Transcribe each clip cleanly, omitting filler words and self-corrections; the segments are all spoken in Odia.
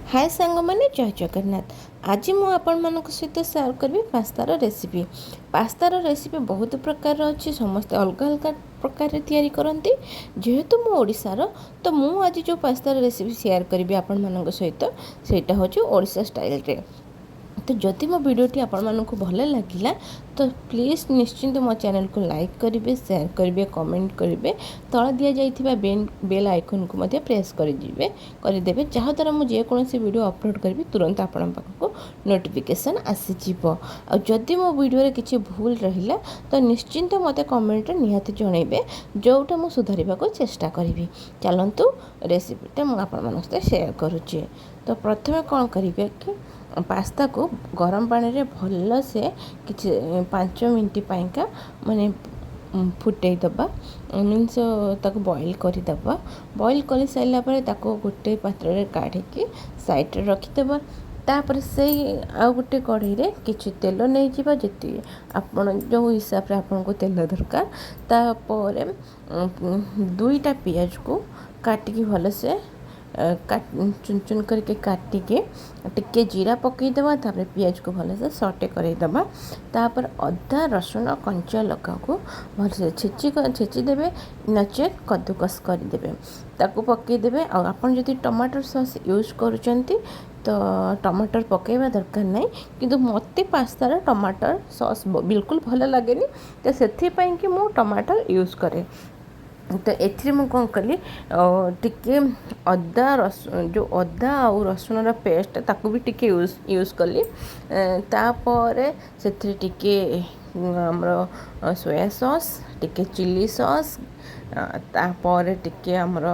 ହାଏ ସାଙ୍ଗମାନେ, ଜୟ ଜଗନ୍ନାଥ। ଆଜି ମୁଁ ଆପଣମାନଙ୍କ ସହିତ ସେୟାର କରିବି ପାସ୍ତାର ରେସିପି। ପାସ୍ତାର ରେସିପି ବହୁତ ପ୍ରକାରର ଅଛି, ସମସ୍ତେ ଅଲଗା ଅଲଗା ପ୍ରକାରରେ ତିଆରି କରନ୍ତି। ଯେହେତୁ ମୁଁ ଓଡ଼ିଶାର, ତ ମୁଁ ଆଜି ଯେଉଁ ପାସ୍ତାର ରେସିପି ସେୟାର କରିବି ଆପଣମାନଙ୍କ ସହିତ, ସେଇଟା ହେଉଛି ଓଡ଼ିଶା ଷ୍ଟାଇଲରେ। ତ ଯଦି ମୋ ଭିଡ଼ିଓଟି ଆପଣମାନଙ୍କୁ ଭଲ ଲାଗିଲା, ତ ପ୍ଲିଜ୍ ନିଶ୍ଚିନ୍ତ ମୋ ଚ୍ୟାନେଲକୁ ଲାଇକ୍ କରିବେ, ସେୟାର କରିବେ, କମେଣ୍ଟ କରିବେ। ତଳେ ଦିଆଯାଇଥିବା ବେଲ୍ ଆଇକନ୍କୁ ମଧ୍ୟ ପ୍ରେସ୍ କରିଦେବେ, ଯାହାଦ୍ୱାରା ମୁଁ ଯେକୌଣସି ଭିଡ଼ିଓ ଅପଲୋଡ଼ କରିବି, ତୁରନ୍ତ ଆପଣଙ୍କ ପାଖକୁ ନୋଟିଫିକେସନ୍ ଆସିଯିବ। ଆଉ ଯଦି ମୋ ଭିଡ଼ିଓରେ କିଛି ଭୁଲ ରହିଲା, ତ ନିଶ୍ଚିନ୍ତ ମୋତେ କମେଣ୍ଟରେ ନିହାତି ଜଣାଇବେ, ଯେଉଁଟା ମୁଁ ସୁଧାରିବାକୁ ଚେଷ୍ଟା କରିବି। ଚାଲନ୍ତୁ, ରେସିପିଟା ମୁଁ ଆପଣମାନଙ୍କ ସହିତ ସେୟାର କରୁଛି। ତ ପ୍ରଥମେ କ'ଣ କରିବେ କି ପାସ୍ତାକୁ ଗରମ ପାଣିରେ ଭଲସେ କିଛି 5 ମିନିଟ୍ ପାଇଁକା ମାନେ ଫୁଟେଇ ଦେବା, ମିନ୍ସ ତାକୁ ବଏଲ୍ କରିଦେବା। ବଏଲ୍ କରିସାରିଲା ପରେ ତାକୁ ଗୋଟେ ପାତ୍ରରେ କାଢ଼ିକି ସାଇଡ଼୍ରେ ରଖିଦେବା। ତାପରେ ସେଇ ଆଉ ଗୋଟେ କଢ଼େଇରେ କିଛି ତେଲ ନେଇଯିବା, ଯେତିକି ଆପଣ ଯେଉଁ ହିସାବରେ ଆପଣଙ୍କୁ ତେଲ ଦରକାର। ତାପରେ ଦୁଇଟା ପିଆଜକୁ କାଟିକି ଭଲସେ ଚୁନ ଚୁନ କରିକି କାଟିକି ଟିକେ ଜିରା ପକାଇଦେବା। ତାପରେ ପିଆଜକୁ ଭଲସେ ସଟେ କରାଇଦେବା। ତାପରେ ଅଦା, ରସୁଣ, କଞ୍ଚା ଲଙ୍କାକୁ ଭଲସେ ଛେଚି ଦେବେ, ନଚେତ୍ କଦ୍ଦୁକସ କରିଦେବେ, ତାକୁ ପକାଇଦେବେ। ଆଉ ଆପଣ ଯଦି ଟମାଟୋ ସସ୍ ୟୁଜ୍ କରୁଛନ୍ତି, ତ ଟମାଟର ପକାଇବା ଦରକାର ନାହିଁ। କିନ୍ତୁ ମୋତେ ପାସ୍ତାର ଟମାଟର ସସ୍ ବିଲକୁଲ ଭଲ ଲାଗେନି, ତ ସେଥିପାଇଁକି ମୁଁ ଟମାଟର ୟୁଜ୍ କରେ। ତ ଏଥିରେ ମୁଁ କ'ଣ କଲି, ଟିକେ ଅଦା ରସୁଣ, ଯେଉଁ ଅଦା ଆଉ ରସୁଣର ପେଷ୍ଟ, ତାକୁ ବି ଟିକେ ୟୁଜ୍ ୟୁଜ୍ କଲି। ତାପରେ ସେଥିରେ ଟିକେ ଆମର ସୋୟା ସସ୍, ଟିକେ ଚିଲି ସସ୍, ତାପରେ ଟିକେ ଆମର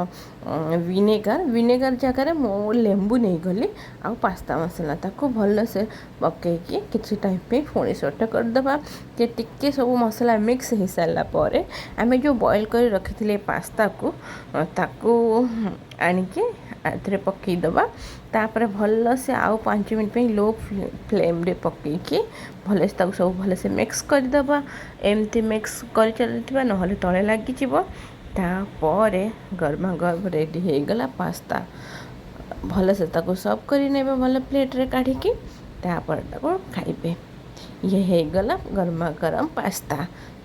ଭିନେଗାର, ଭିନେଗାର ଜାଗାରେ ମୁଁ ଲେମ୍ବୁ ନେଇଗଲି, ଆଉ ପାସ୍ତା ମସଲା, ତାକୁ ଭଲସେ ପକାଇକି କିଛି ଟାଇମ୍ ପାଇଁ ପୁଣି ସଟେ କରିଦେବା। ଯେ ଟିକେ ସବୁ ମସଲା ମିକ୍ସ ହେଇସାରିଲା ପରେ ଆମେ ଯେଉଁ ବଏଲ୍ କରି ରଖିଥିଲେ ପାସ୍ତାକୁ, ତାକୁ ଆଣିକି ଏଥିରେ ପକାଇଦେବା। ତାପରେ ଭଲସେ ଆଉ 5 ମିନିଟ୍ ପାଇଁ ଲୋ ଫ୍ଲେମ୍ରେ ପକାଇକି ଭଲସେ ତାକୁ ସବୁ ଭଲସେ ମିକ୍ସ କରିଦେବା। ଏମିତି ମିକ୍ସ କରି ଚାଲିଥିବା, ନହେଲେ ତଳେ ଲାଗିଯିବ। ତାପରେ ଗରମା ଗରମ ରେଡ଼ି ହେଇଗଲା ପାସ୍ତା। ଭଲସେ ତାକୁ ସର୍ଭ କରି ନେବେ ଭଲ ପ୍ଲେଟ୍ରେ କାଢ଼ିକି, ତାପରେ ତାକୁ ଖାଇବେ। ଇଏ ହେଇଗଲା ଗରମା ଗରମ ପାସ୍ତା।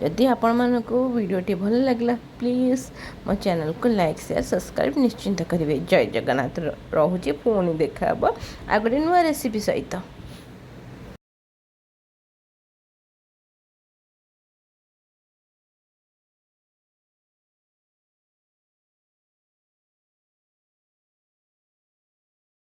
ଯଦି ଆପଣମାନଙ୍କୁ ଭିଡ଼ିଓଟି ଭଲ ଲାଗିଲା, ପ୍ଲିଜ୍ ମୋ ଚ୍ୟାନେଲକୁ ଲାଇକ୍, ସେୟାର, ସବସ୍କ୍ରାଇବ୍ ନିଶ୍ଚିନ୍ତ କରିବେ। ଜୟ ଜଗନ୍ନାଥ। ରହୁଛି, ପୁଣି ଦେଖା ହେବ ଆଉ ଗୋଟେ ନୂଆ ରେସିପି ସହିତ।